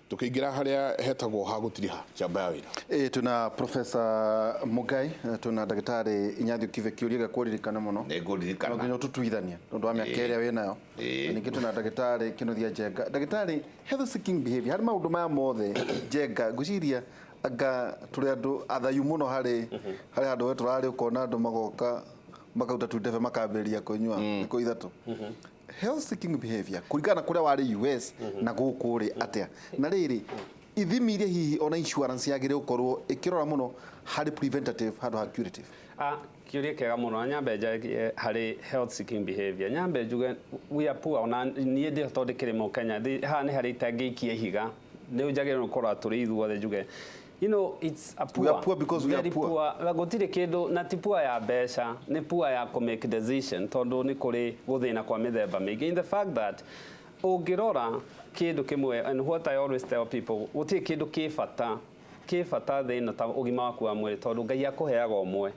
Tukiingira haria hetagwo ha gutiriha njamba ya wira. Ĩ, tuna Professor Mugai, tuna Ndagĩtarĩ Inyathio Kibe, kĩũria gĩa kũririkana mũno. Nĩ ngũririkana. No nginya ũtũtuithanie tondũ wa mĩaka ĩrĩa wĩnayo. Ĩĩ. Na ningĩ tuna Ndagĩtarĩ Kĩnuthia Njenga. Ndagĩtarĩ, health seeking behavior harĩ maũndũ maya mothe, Njenga, ngwĩciria anga tũrĩ andũ athayu mũno harĩ handũ we tũrarĩ, ũkona andũ magoka makauta tundebe makambĩrĩria kũnyua thikũ 3. Health seeking behavior kũringana na kũrĩa warĩ US na gũkũ rĩ atĩa, na rĩrĩ ithimi iria hihi ona insurance yagĩrĩire gũkorwo ĩkĩrora mũno harĩ preventative handũ ha curative? Ah, kĩũria kĩega mũno, na nyambe njarie harĩ health seeking behavior. Nyambe njuge we are poor, ona niĩ ndĩ tondũ ndĩkĩrĩ Mũkenya. Haha nĩ harĩa itangĩikia ihiga, nĩ njagĩrĩirwo gũkorwo tũrĩ ithuothe, njuge it's a poor. We are poor because we are Very poor. Poor. Gũtirĩ kĩndũ na ti poor ya mbeca, nĩ poor ya kũ make decision, tondũ nĩ kũrĩ gũthĩna kwa mĩthemba mĩingĩ. In the fact that ũngĩrora kĩndũ kĩmwe, and what I always tell people, gũtirĩ kĩndũ kĩ bata thĩ ĩno ta ũgima waku wa mwĩrĩ, tondũ Ngai akũheaga ũmwe.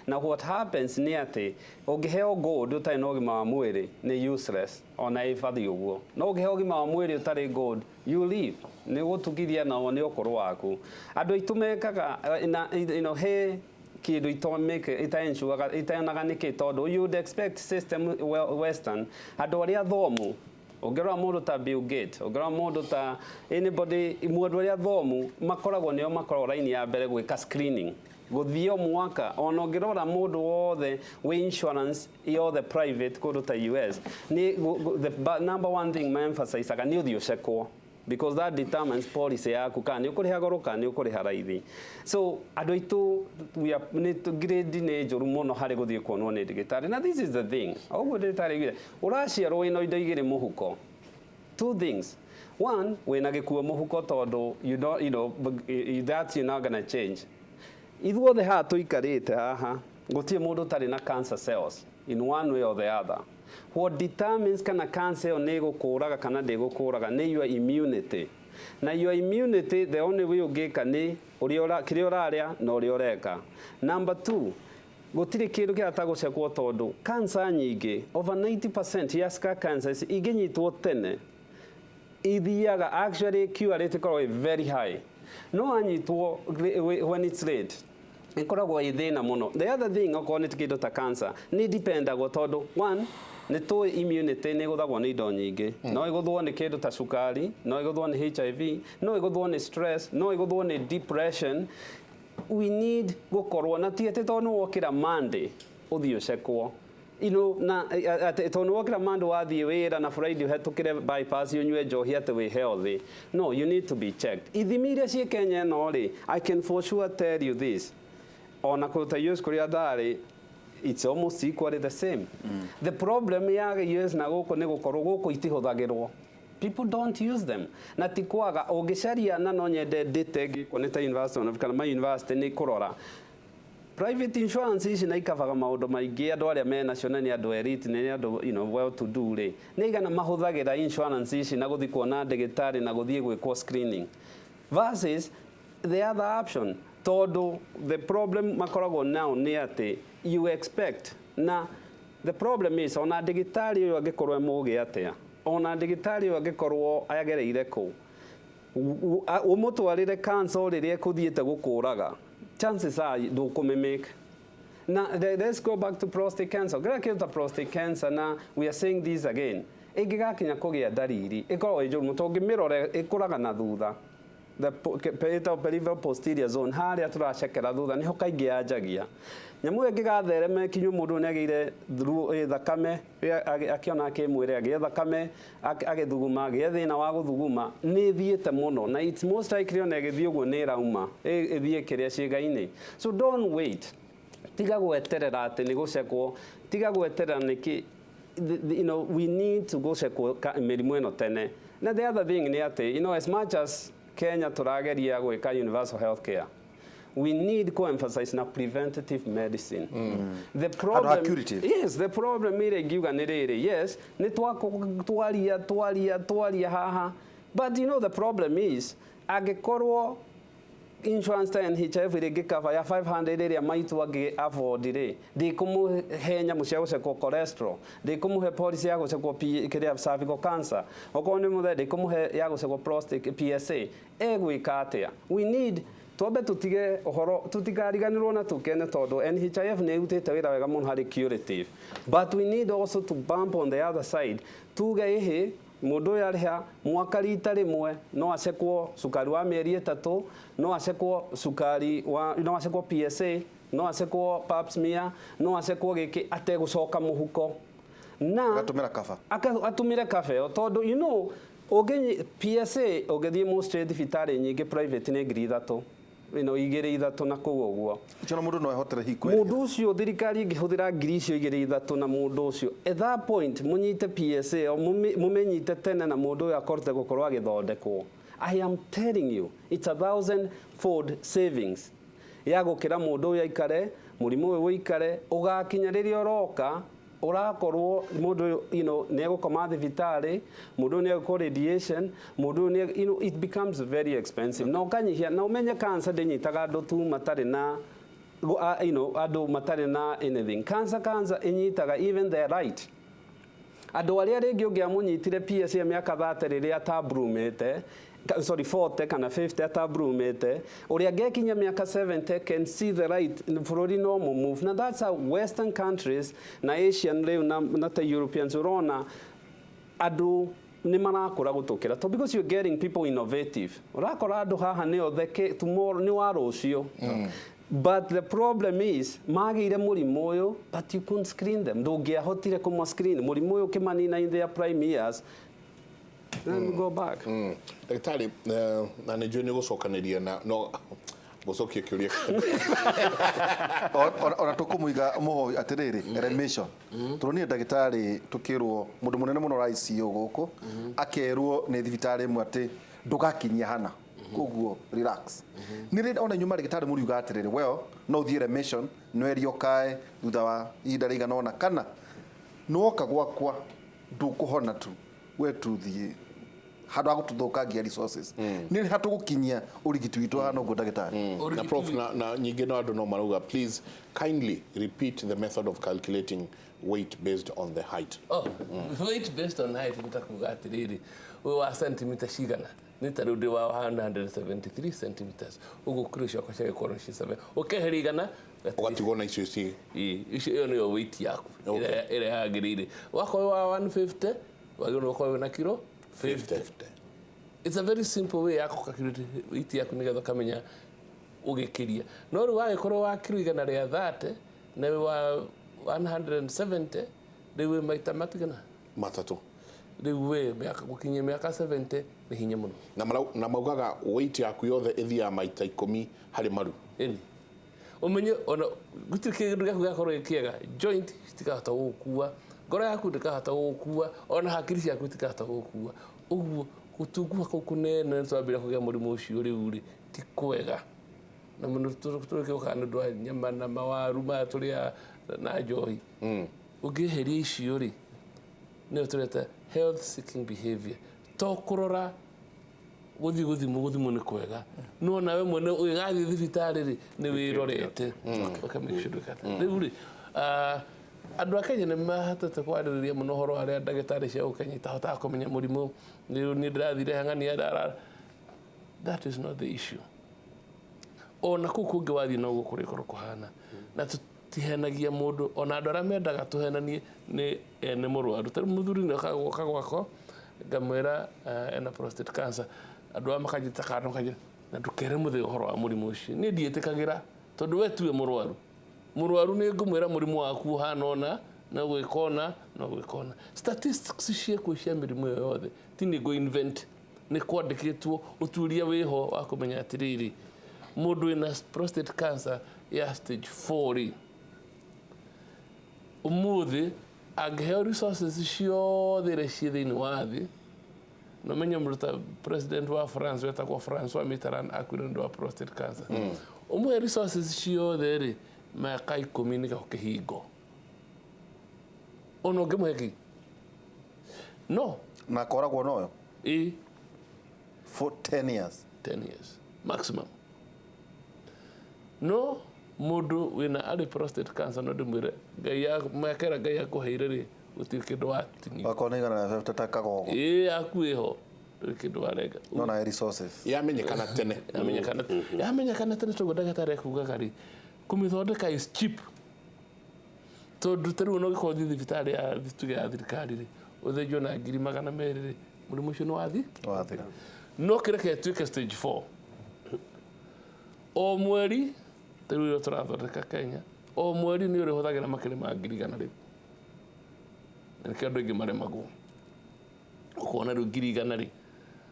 Na what happens nĩ atĩ ũngĩheo gold ũtarĩ na ũgima wa mwĩrĩ nĩ useless, ona ĩbathiĩ ũguo. No ũngĩheo ũgima wa mwĩrĩ ũtarĩ gold, you live, nĩ gũtugithia nao nĩ ũkũrũ waku. Andũ aitũ mekaga na he kĩndũ itaensuraga itaonaga nĩkĩ, tondũ you would expect system western, andũ arĩa athomu, ũngĩrora mũndũ ta Bill Gates, ũngĩrora mũndũ ta anybody, mũndũ arĩa athomu makoragwo nĩo makoragwo raini ya mbere gwĩka screening, gũthiĩ o mwaka. Ona ũngĩrora mũndũ wothe wĩ insurance yothe private kũndũ ta US, nĩ the number one thing ma emphasizaga nĩ ũthiĩ ũcekwo, because that determines policy yaku, kana nĩ ũkũrĩha goro kana nĩ ũkũrĩha raithi. So andũ aitũ we are nĩ grade nĩ njũru mũno harĩ gũthiĩ kuonwo nĩ ndagĩtarĩ. Na this is the thing, ũguo ndagĩtarĩ augire, ũraciarwo wĩna indo igĩrĩ mũhuko, two things. One, wĩna gĩkuo mũhuko, tondũ you don't, that you're not gonna change. Ithuothe haha tũikarĩte haha, gũtirĩ mũndũ ũtarĩ na cancer cells in one way or the other. What determines kana cancer ĩyo nĩ ĩgũkũraga kana ndĩgũkũraga nĩ your immunity. Na your immunity, the only way ũngĩka nĩ ũrĩa kĩrĩa ũrarĩa na ũrĩa ũreka. Number two, gũtirĩ kĩndũ kĩrata gũcekwo, tondũ cancer nyingĩ, over 90% ya scar cancers ingĩnyitwo tene ithiaga, actually cure rate ĩkoragwo ĩ very high, no anyitwo when it's late ĩkoragwo ĩ thĩna mũno. The other thing, okorwo nĩ kĩndũ ta cancer, nĩ dependagwo, tondũ one, nĩ tũĩ immunity nĩ ĩgũthagwo nĩ indo nyingĩ. No ĩgũthwo nĩ kĩndũ ta cukari, no ĩgũthwo nĩ HIV, no ĩgũthwo nĩ stress, no ĩgũthwo nĩ depression. We need gũkorwo na ti atĩ tondũ nĩ wokĩra Monday ũthiĩ ũcekwo, na atĩ tondũ nĩ wokĩra Monday wathiĩ wĩra na Friday ũhetũkĩre bypass ũnyue njohi atĩ wĩ healthy. No, you need to be checked. Ithimi iria ciĩ Kenya ĩno rĩ, I can for sure tell you this, ona kũruta US kũrĩa ndarĩ, it's almost equally the same. The problem ya US na gũkũ nĩ gũkorwo gũkũ itihũthagĩrwo, people don't use them, na ti kwaga. Ũngĩcaria, na no nyende ndĩte ngĩkwo nĩ ta university ona kana ma university nĩ kũrora private insurance ici na ikavaga maũndũ maingĩ. Andũ arĩa menacio na nĩ andũ elite, nĩ andũ well to do rĩ, nĩ igana mahũthagĩra insurance ici na gũthiĩ kuona ndagĩtarĩ na gũthiĩ gwĩkwo screening versus the other option? Tondũ the problem makoragwo now nĩ atĩ you expect, na the problem is ona ndagĩtarĩ ũyũ angĩkorwo e mũgĩ atĩa, ona ndagĩtarĩ ũyũ angĩkorwo agereire kũ, ũmũtwarĩre cancer rĩrĩa ĩkũthiĩte gũkũraga, chances are ndũkũmĩmake. Na let's go back to prostate cancer. Kĩrĩa kĩndũ ta prostate cancer, na we are saying this again, ĩngĩgakinya kũgĩa ndariri ĩkoragwo ĩ njũru mũno, tondũ ũngĩmĩrora ĩkũraga na thutha, the ĩtagwo peripheral posterior zone, harĩa tũracekera thutha nĩho kaingĩ yanjagia. Nyamũ ĩyo ĩngĩgatherema ĩkinywo, mũndũ nĩ agĩire thakame, akĩona akĩmwĩre agĩe thakame, agĩthuguma, agĩe thĩna wa gũthuguma, nĩ ĩthiĩte mũno, na it's most likely ona ĩgĩthiĩ ũguo nĩ ĩrauma ĩthiĩ kĩrĩa ciĩga-inĩ. So don't wait, tiga gweterera atĩ nĩ gũcekwo, tiga gweterera nĩkĩ. We need to gũcekwo mĩrimũ ĩno tene. Na the other thing nĩ atĩ as much as Kenya tũrageria gwĩka universal health care, we need to emphasize na preventative medicine. The problem, curative. Yes, the problem ĩrĩa ingiuga nĩ rĩrĩ, yes, nĩ twaria twaria twaria haha, but the problem is angĩkorwo Insurance ta NHIF ĩrĩa ĩngĩcover ya 500 ĩrĩa maitũ angĩ afford rĩ, ndĩkũmũhe nyamũ cia gũcekwo cholesterol, ndĩkũmũhe policy ya gũcekwo kĩrĩa cervical cancer, okorwo nĩ mũthee ndĩkũmũhe ya gũcekwo prostate PSA. Egwĩka atĩa? We need twambe tũtige ũhoro, tũtikariganĩrwo na tũkene tondũ NHIF nĩ ĩrutĩte wĩra wega mũno harĩ curative, but we need also to bump on the other side, tuge ĩhĩ mũndũ ũyũ arĩha mwaka rita rĩmwe no acekwo cukari wa mĩeri 3, no acekwo cukari wa, no acekwo PSA, no acekwo pap smear, no acekwo gĩkĩ ategũcoka mũhuko na Agatũmĩra kaba. Atumire kaba ĩyo tondũ you know ũngĩ PSA ũngĩthiĩ most thibitarĩ nyingĩ private nĩ 3,000, you know, 2, 3 na kũu ũguo. Icio na mũndũ no ehotere hihi kwĩrĩhĩra. Mũndũ ũcio thirikari ĩngĩhũthĩra ngiri icio igĩrĩ ithatũ na mũndũ ũcio at that point mũnyite PSA o mũmĩnyite tene na mũndũ ũyũ akorte gũkorwo agĩthondekwo. I am telling you, it's a thousand fold savings ya gũkĩra mũndũ ũyũ aikare mũrimũ ũyũ ũikare ũgakinya rĩrĩa ũroka ũrakorwo mũndũ ũyũ, you know, nĩ egũkoma thibitarĩ, mũndũ ũyũ nĩ egũkwo radiation, mũndũ ũyũ nĩ, you know, it becomes very expensive. Na ũkanyihia na ũmenye cancer ndĩnyitaga andũ tu matarĩ na you know, andũ matarĩ na anything. Cancer ĩnyitaga even the right. Andũ arĩa rĩngĩ ũngĩamũnyitire PSA mĩaka 30 rĩrĩa atambrumĩte, sorry, 40 kana 50 atambrumĩte, ũrĩa angĩkinya mĩaka 70 can see the right, bũrũri no move. Na that's how western countries na Asian rĩu na ta Europeans ũrona andũ nĩ marakũra gũtũkĩra to because you're getting people innovative. Ũrakora andũ haha nĩo the tomorrow nĩ wa rũciũ. But the problem is magĩire mũrimũ ũyũ, but you couldn't screen them. Ndũngĩahotire kũma screen mũrimũ ũyũ ũkĩmanina in their prime years, then we go back. Ndagĩtarĩ, na nĩ njũĩ nĩ gũcokanĩria na no gũcokia kĩũria. Ona tũkũmũiga mũhoi atĩrĩrĩ, remission tũronire ndagĩtarĩ tũkĩrwo mũndũ mũnene mũno wa ICU gũkũ akerwo nĩ thibitarĩ ĩmwe atĩ ndũgakinyia hana, koguo relax. Nĩ rĩ ona inyuĩ marĩgĩtarĩ mũriuga atĩrĩrĩ, well, no ũthiĩ remission nĩwerio kae thutha wa ihinda rĩigana ũna, kana nĩwoka gwakwa ndũkũhona tu we tuthiĩ handũ ha gũtũthũkangia resources, nĩ rĩ hatũgũkinyia ũrigiti witũ hana ũguo, ndagĩtarĩ? Na prof, na nyingĩ no andũ no marauga, please kindly repeat the method of calculating weight based on the height. Oh, weight based on height nĩ ta kuga atĩrĩrĩ, wĩ wa centimeter cigana? Nĩ ta rĩu ndĩ wa 173 centimeters, ũguo kiro ciakwa ciagĩkorwo ci 7 ũkeheria igana. Ũgatigwo na icio ci Ĩĩ, icio ĩyo nĩyo weight yaku ĩrĩa yagĩrĩire. Wakorwo wa 150 wagĩrĩirwo gũkorwo wĩna kiro 50. It's a very simple way ya kũ-calculate weight yaku nĩgetha ũkamenya ũgĩkĩria. No rĩu wagĩkorwo wa kiro 130 na wĩ wa 170, rĩu wĩ maita matigana? Matatũ. Rĩu wĩ mĩaka gũkinyia mĩaka 70 nĩ hinya mũno. Na maugaga weight yaku yothe ĩthiaga maita 10 harĩ maru. Ĩni ũmenye ona gũtirĩ kĩndũ gĩaku gĩgakorwo gĩ kĩega, joint citikahota gũgũkua, ngoro yaku ndĩkahota gũgũkua, ona hakiri ciaku itikahota gũgũkua. Ũguo gũtunguha kũu kũnene nĩ twambĩrĩria kũgĩa mũrimũ ũcio rĩu rĩ ti kwega na mũno tũgĩũkaga nĩ ũndũ wa nyama na mawaru maya tũrĩaga na njohi. Ũngĩeheria icio rĩ, nĩyo tũreta health seeking behavior, to kũrora gũthiĩ gũthimwo. Gũthimwo nĩ kwega, no nawe mwene ũgĩgathiĩ thibitarĩ rĩ, nĩ wĩrorete ũka make sure ndwĩkate. Rĩu rĩ, andũ a Kenya nĩ mahotete kwarĩrĩria mũno ũhoro wa arĩa ndagĩtarĩ cia gũkũ Kenya itahotaga kũmenya mũrimũ. Rĩu niĩ ndĩrathire hang'ania ndara. That is not the issue. Ona kũu kũngĩ wathiĩ noguo kũrĩkorwo kũhana, na tũtihenagia mũndũ. Ona andũ arĩa mendaga tũhenanie nĩ ene mũrwaru. Ta rĩu mũthuri nĩ okaga gwaka gwakwa ngamwĩra ena prostate cancer, andũ aya makanjĩta kando makanjĩra na ndũkere mũthĩ ũhoro wa mũrimũ ũcio. Niĩ ndiĩtĩkagĩra tondũ we tiwe mũrwaru. Mũrwaru nĩ ngũmwĩra mũrimũ waku ũhana ũna no gwĩka ũna no gwĩka ũna. Statistics ciĩkuo cia mĩrimũ ĩyo yothe, ti nĩ ngũ invent, nĩ kwandĩkĩtwo ũtuĩria wĩho wa kũmenya atĩrĩrĩ, mũndũ wĩna prostate cancer ya stage 4 rĩ, ũmũthĩ angĩheo resources ciothe iria ciĩ thĩinĩ wa thĩ. Na ũmenye mũndũ ta president wa France wetagwo Francois Mitterrand akuire nĩ ũndũ wa prostate cancer. Ũmũhe resources ciothe rĩ, mĩaka 10 nĩ kĩhingo ona ũngĩmũhe kĩ no. Na akoragwo noyo ĩ for 10 years? 10 years maximum. No mũndũ wĩna early prostate cancer no ndĩmwĩre Ngai mĩaka ĩrĩa Ngai akũheire rĩ, gũtirĩ kĩndũ watinia. Wakorwo na 150 ta kagogo. Ĩĩ, yaku ĩho, ndũrĩ kĩndũ warenga. No na resources. Yamenyekana tene. Yamenyekana tene toguo ndagĩtarĩ ekugaga rĩ, kũmĩthondeka is cheap. Tondũ ta rĩu no ũngĩkorwo ũthiĩ thibitarĩ ya tuge ya thirikari rĩ, ũthĩnjwo na 200,000 rĩ, mũrimũ ũcio nĩ wathi. Wathira. No kĩreke ĩtuĩke stage 4. O mweri, ta rĩu ĩrĩa tũrathondeka Kenya, o mweri nĩ ũrĩhũthagĩra makĩria ma 100,000. Na nĩkĩo andũ aingĩ maremagwo. Ũkona rĩu 100,000 rĩ,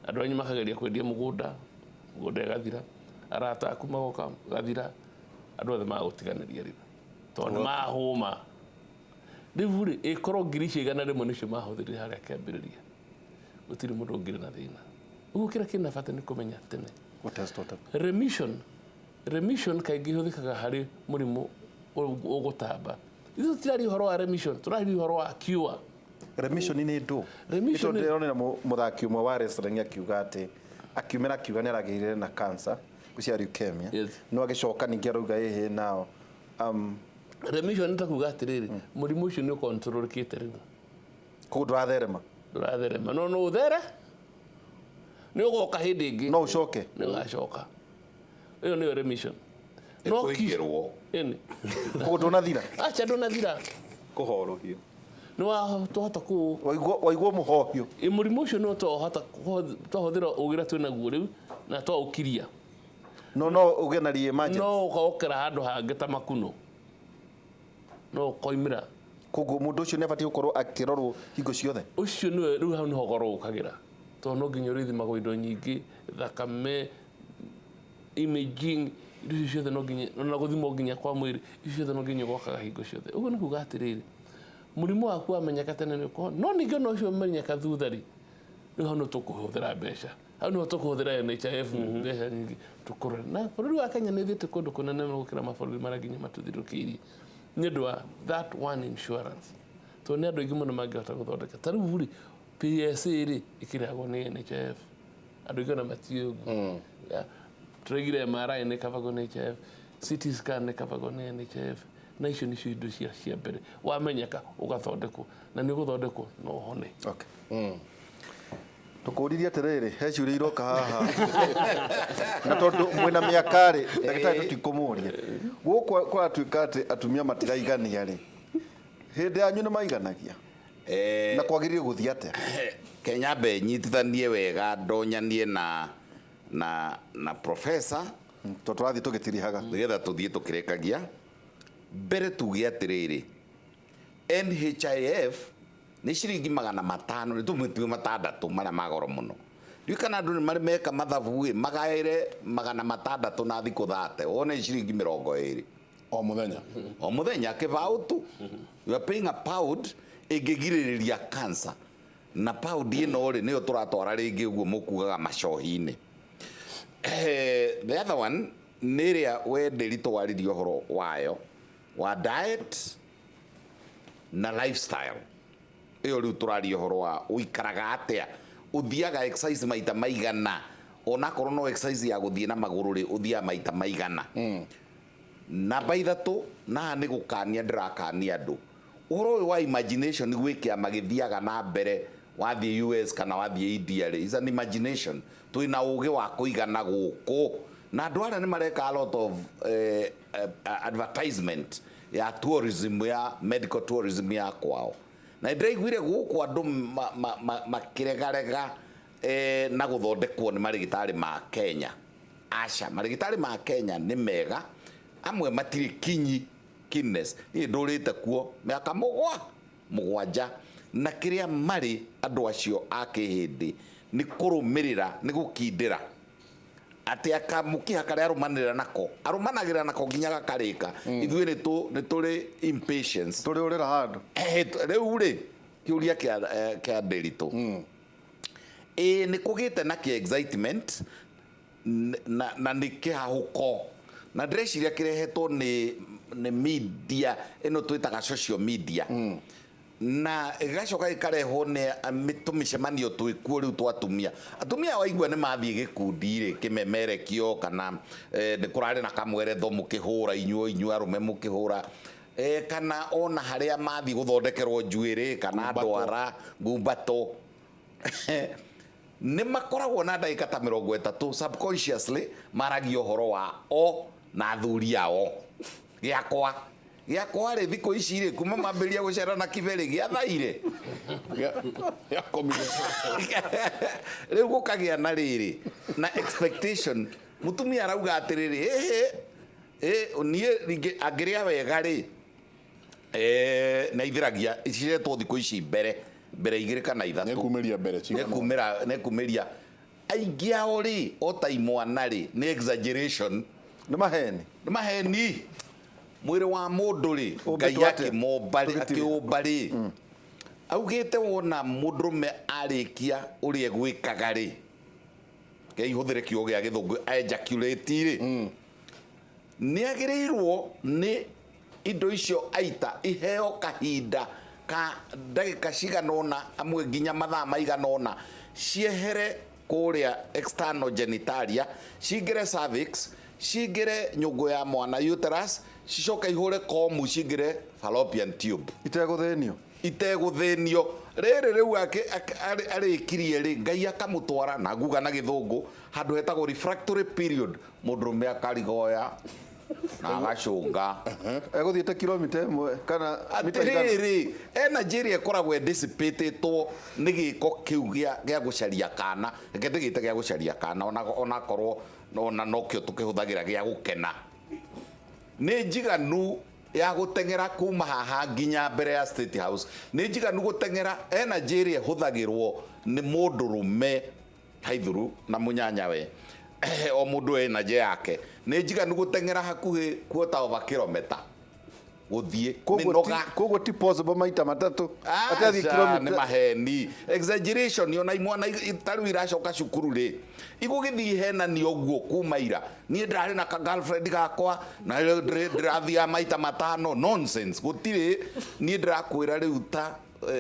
andũ anyu makageria kwendia mũgũnda, mũgũnda ĩgathira, arata aku magoka gathira, andũ othe magũtiganĩria rĩu. Tondũ nĩ mahũma. Rĩu rĩ, ĩkorwo 100,000 nĩcio mahũthĩrire harĩa kĩambĩrĩria. Gũtirĩ mũndũ ũngĩrĩ na thĩna. Ũguo kĩrĩa kĩna bata nĩ kũmenya tene. Gũtestwo tene. Remission kaingĩ ihũthĩkaga harĩ mũrimũ ũgũtamba. Ithuĩ tũtiraria ũhoro wa remission, tũraria ũhoro wa cure. Remission nĩ ndũ? Remission Nĩ tondũ ndĩronire mũthaki ũmwe wa wrestling akiuga atĩ akiumĩra akiuga nĩ aragĩire na cancer, gũcia leukemia. Yes. No agĩcoka ningĩ arauga ĩhĩ nao. Remission nĩ ta kuga atĩrĩrĩ, mũrimũ ũcio nĩ ũkontrolĩkĩte rĩu. Koguo ndũratherema. Ndũratherema. No no ũthere, nĩ ũgoka hĩndĩ ĩngĩ. No ũcoke. Nĩ ũgacoka. Ĩyo nĩyo remission. Nĩ kũigĩrwo. Ĩni. Koguo ndũnathira. Acha ndũnathira. Kũhorohio. Nĩ twahota kũ Waigua mũhohio. Ĩ mũrimũ ũcio no twahota twahũthĩra ũgĩ ũrĩa twĩnaguo rĩu na twaũkiria. No no ũgĩe na re-emergence. No ũkokera handũ hangĩ ta makuno. No ũkoimĩra. Koguo mũndũ ũcio nĩ abatiĩ gũkorwo akĩrorwo hingo ciothe. Ũcio nĩwe rĩu hau nĩho goro ũkagĩra. Tondũ no nginya ũrĩthimagwo indo nyingĩ, thakame, imaging, indo icio ciothe no nginya, na gũthimwo nginya kwa mwĩrĩ, icio ciothe no nginya ũgokaga hingo ciothe. Ũguo nĩ kuga atĩrĩrĩ, mũrimũ waku wamenyeka tene nĩ ũkũhona. No ningĩ ona ũcio ũmenyeka thutha rĩ, rĩu hau no tũkũhũthĩra mbeca. Hau nĩho tũkũhũthĩra NHIF mbeca nyingĩ tũkũrore. Na bũrũri wa Kenya nĩ ũthiĩte kũndũ kũnene mũno gũkĩra mabũrũri marĩa nginya matũthiũrũrũkĩirie. Nĩ ũndũ wa that one insurance. Tondũ nĩ andũ aingĩ mũno mangĩhota gũthondeka. Ta rĩu rĩ, PSA rĩ, ĩkĩrĩhagwo nĩ NHIF. Andũ aingĩ ona matiũĩ ũguo. Tũraigire MRI nĩ ĩkabagwo nĩ NHIF, CT scan nĩ ĩkabagwo nĩ NHIF. Na icio nĩcio indo cia mbere. Wamenyeka ũgathondekwo, na nĩ ũgũthondekwo no ũhone. Okay. Tũkũririe atĩrĩrĩ, he ciũria iroka haha. Na tondũ mwĩna mĩaka rĩ, ndagĩtarĩ tũtikũmũria. Gũkũ kũratuĩka atĩ atumia matiraigania rĩ, hĩndĩ yanyu nĩ maiganagia? Na kwagĩrĩire gũthiĩ atĩa? Kenya mbe nyitithanie wega ndonyanie na professor. Tondũ tũrathiĩ tũgĩtirihaga. Nĩgetha tũthiĩ tũkĩrekagia. Mbere tuge atĩrĩrĩ, NHIF nĩ ciringi 500, nĩ tũmĩtue 600 marĩa ma goro mũno. Ndiũĩ kana andũ nĩ marĩ meka mathabu ĩ, magaĩre 600 na thikũ 30, wone ciringi 20. O mũthenya. O mũthenya, kĩbaũ tu. You are paying a pound ĩngĩgirĩrĩria cancer. Na pound ĩno rĩ, nĩyo tũratwara rĩngĩ ũguo mũkugaga macohi-inĩ. The other one nĩ ĩrĩa wenderi twaririe ũhoro wayo wa diet na lifestyle. Ĩyo rĩu tũraria ũhoro wa ũikaraga atĩa, ũthiaga exercise maita maigana, onakorwo no exercise ya gũthiĩ na magũrũ rĩ, ũthiaga maita maigana. Namba 3, na haha nĩ gũkania ndĩrakania andũ. Ũhoro ũyũ wa imagination gwĩ kĩama gĩthiaga na mbere wathiĩ US kana wathiĩ India rĩ, is an imagination. Twĩna ũgĩ wa kũigana gũkũ. Na andũ arĩa nĩ mareka a lot of advertisement ya tourism, ya medical tourism ya kwao. Na ndĩraiguire gũkũ andũ makĩregarega na gũthondekwo nĩ marĩgĩtarĩ ma Kenya. Aca, marĩgĩtarĩ ma Kenya nĩ mega, amwe matirĩ kinyi, keenness. Niĩ ndũrĩte kuo mĩaka mũgwanja, na kĩrĩa marĩ andũ acio a kĩhĩndĩ nĩ kũrũmĩrĩra, nĩ gũkindĩra. Atĩ akamũkiha karĩa arũmanĩrĩra nako, arũmanagĩrĩra nako nginya gakarĩka. Ithuĩ nĩ tũrĩ impatience. Tũrĩ ũrĩra handũ. Rĩu rĩ, kĩũria kĩa Ndĩritũ. Ĩ, nĩ kũgĩte na kĩ excitement, na nĩ kĩhahũko. Na ndĩreciria kĩrehetwo nĩ media ĩno twĩtaga social media. Na ĩgacoka ĩkarehwo nĩ tũmĩcemanio twĩkuo rĩu twa atumia. Atumia waigua nĩ mathiĩ gĩkundi rĩ kĩmemerekio kana nĩ kũrarĩ na kamweretho mũkĩhũra inyuĩ arũme mũkĩhũra kana ona harĩa mathiĩ gũthondekerwo njuĩrĩ kana ndwara ngumbato nĩ makoragwo na ndagĩka ta 30 subconsciously maragia ũhoro wa o na athuri ao. Gĩakwa rĩ thikũ ici rĩ kuma mambĩrĩria gũcera na kibere gĩathaire rĩu gũkagĩa na rĩrĩ na expectation. Mũtumia arauga atĩrĩrĩ niĩ rĩngĩ angĩrĩa wega rĩ na ithiragia ciretwo thikũ ici mbere 2 kana 3 nĩkumĩria mbere nĩkumĩria aingĩ ao rĩ o ta imwana rĩ nĩ exaggeration nĩ maheni nĩ maheni. Mwĩrĩ wa mũndũ rĩ Ngai akĩmũmba rĩ akĩũmba rĩ augĩte wona mũndũrũme arĩkia ũrĩa egwĩkaga rĩ keihũthĩre kiugo gĩa gĩthũngũ ejaculate rĩ nĩ agĩrĩirwo nĩ indo icio aita iheo kahinda ka ndagĩka cigana ũna amwe nginya mathaa maigana ũna ciehere kũrĩa external genitalia cingĩre cervix cingĩre nyũngũ ya mwana uterus cicoke ihũre komu cingĩre fallopian tube itegũthĩnio rĩrĩ rĩu arĩkirie rĩ Ngai akamũtwara na nguga na gĩthũngũ handũ hetagwo refractory period mũndũrũme akarigoya na agacũnga egũthiĩte kilomita 1 kana mita igana. Atĩrĩrĩ energy ĩrĩa ĩkoragwo ĩdissipatĩtwo nĩ gĩko kĩu gĩa gũcaria kana reke ndĩgĩte gĩa gũcaria kana onakorwo ona nokĩo tũkĩhũthagĩra gĩa gũkena nĩ njiganu ya gũteng'era kuma haha nginya mbere ya State House nĩ njiganu gũteng'era energy ĩrĩa ĩhũthagĩrwo nĩ mũndũrũme haithuru na mũnyanyawe o mũndũ energy yake nĩ njiganu gũteng'era hakuhĩ quarter of a kilometer gũthiĩ mĩnoga. Koguo ti possible maita matatũ atathiĩ kilomita nĩ maheni exaggeration ona imwana ta rĩu iracoka cukuru rĩ igũgĩthiĩ henania ũguo kuma ira niĩ ndĩrarĩ na ka girlfriend gakwa na ndĩrathiaga maita 5 nonsense gũtirĩ niĩ ndĩrakwĩra rĩu ta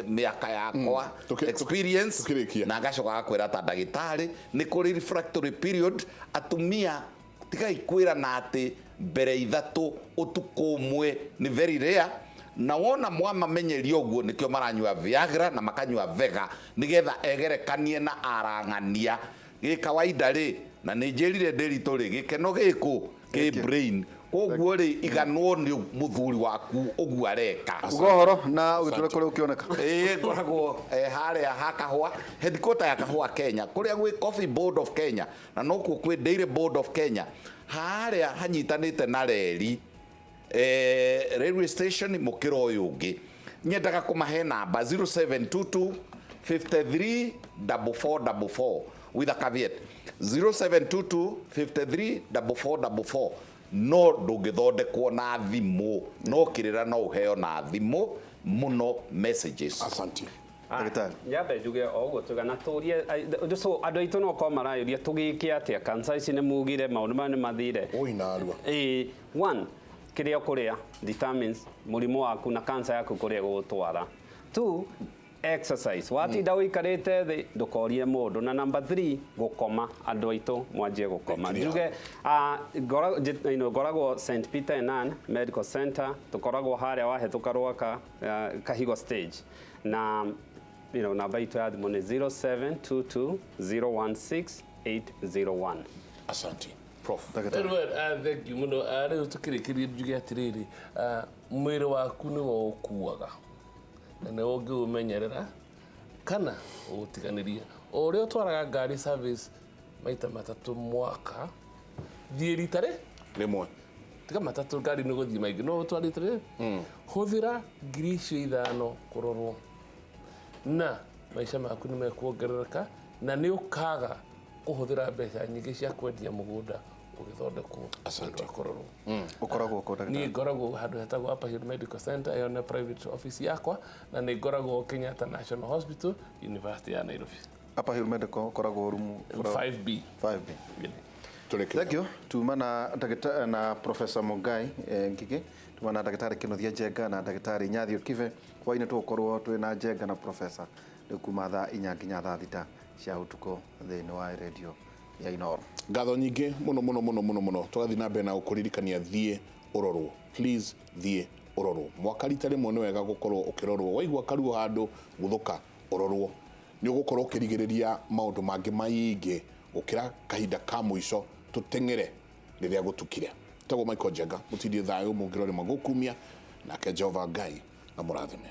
mĩaka yakwa experience na ngacoka gakwĩra ta ndagĩtarĩ nĩ kũrĩ refractory period atumia tigai kwĩra na atĩ mbere 3 ũtukũ ũmwe nĩ very rare na wona mwamamenyeria ũguo nĩkĩo maranyua Viagra na makanyua Vega nĩgetha egerekanie na arang'ania gĩ kawaida rĩ na nĩ njĩrire Ndĩritũ rĩ gĩkeno gĩkũ kĩ brain koguo rĩ iganwo nĩ mũthuri waku ũguo areka. Uga ũhoro na ũgĩtũre kũrĩa ũkĩoneka. Ĩĩ ngoragwo harĩa ha Kahũa headquarter ya Kahũa Kenya kũrĩa gwĩ Coffee Board of Kenya na nokuo kwĩ Dairy Board of Kenya harĩa hanyitanĩte na reri railway station mũkĩra ũyũ ũngĩ. Nyendaga kũmahe namba 0722 53 4444 with a caveat 0722 53 4444 no ndũngĩthondekwo na thimũ no kĩrĩra no ũheo na thimũ mũno messages. Asante. Nyambe njuge o ũguo tuga na tũrie so andũ aitũ no korwo marayũria tũgĩke atĩa kanca ici nĩ mugire maũndũ maya nĩ mathire. Oi narua. One kĩrĩa ũkũrĩa determines mũrimũ waku na kanca yaku kũrĩa ĩgũgũtwara. 2 exercise watinda ũikarĩte thĩ ndũkorie mũndũ na number 3 gũkoma andũ aitũ mwanjie gũkoma njuge ngoragwo St Peter and Ann Medical Center tũkoragwo harĩa wahĩtũka Rwaka Kahigo stage na namba itũ ya thimũ nĩ 0722 016 801. Asante Prof. Edward, thank you mũno. Rĩu tũkĩrĩkĩrie njuge atĩrĩrĩ mwĩrĩ waku nĩwe ũkuaga na nĩwe ũngĩũmenyerera kana ũũtiganĩrie. O ũrĩa ũtwaraga ngari service maita 3 mwaka thiĩ rita rĩmwe tiga 3 ngari nĩ gũthiĩ maingĩ no ũtwarĩte rĩ hũthĩra ngiri icio 5 kũrorwo na maica maku nĩ mekuongerereka na nĩ ũkaga kũhũthĩra mbeca nyingĩ cia kwendia mũgũnda ũgĩthondekwo. Asante. Kũrorwo. Ũkoragwo kũ ndagĩtarĩ? Niĩ ngoragwo handũ hetagwo Upper Hill Medical Center ĩyo nĩ private office yakwa na nĩ ngoragwo Kenyatta National Hospital University ya Nairobi. Upper Hill Medical ũkoragwo rumu 5B. 5B. Tũrĩkĩrie. Thank you. Tuma na ndagĩta na Professor Mungai Ngigĩ, tuma na ndagĩtarĩ Kĩnuthia Njenga na ndagĩtarĩ Nyathio Kibe. Hwaĩ-inĩ tũgũkorwo twĩ na Njenga na Professor rĩu kuma thaa 4 nginya thaa 6 cia ũtukũ thĩinĩ wa radio ya Inooro. Ngatho nyingĩ mũno mũno mũno mũno mũno. Tũgathiĩ na mbere na gũkũririkania, thiĩ ũrorwo, please, thiĩ ũrorwo. Mwaka rita rĩmwe nĩ wega gũkorwo ũkĩrorwo. Waigua karuo handũ, guthũka ũrorwo, nĩ ũgũkorwo ũkĩrigĩrĩria maũndũ mangĩ maingĩ gũkĩra kahinda ka mũico tũteng'ere rĩrĩa gũtukire. Tagwo Michael Njenga, mũtindie thayũ mũngĩrore magũkumia nake Jehova Ngai amũrathime.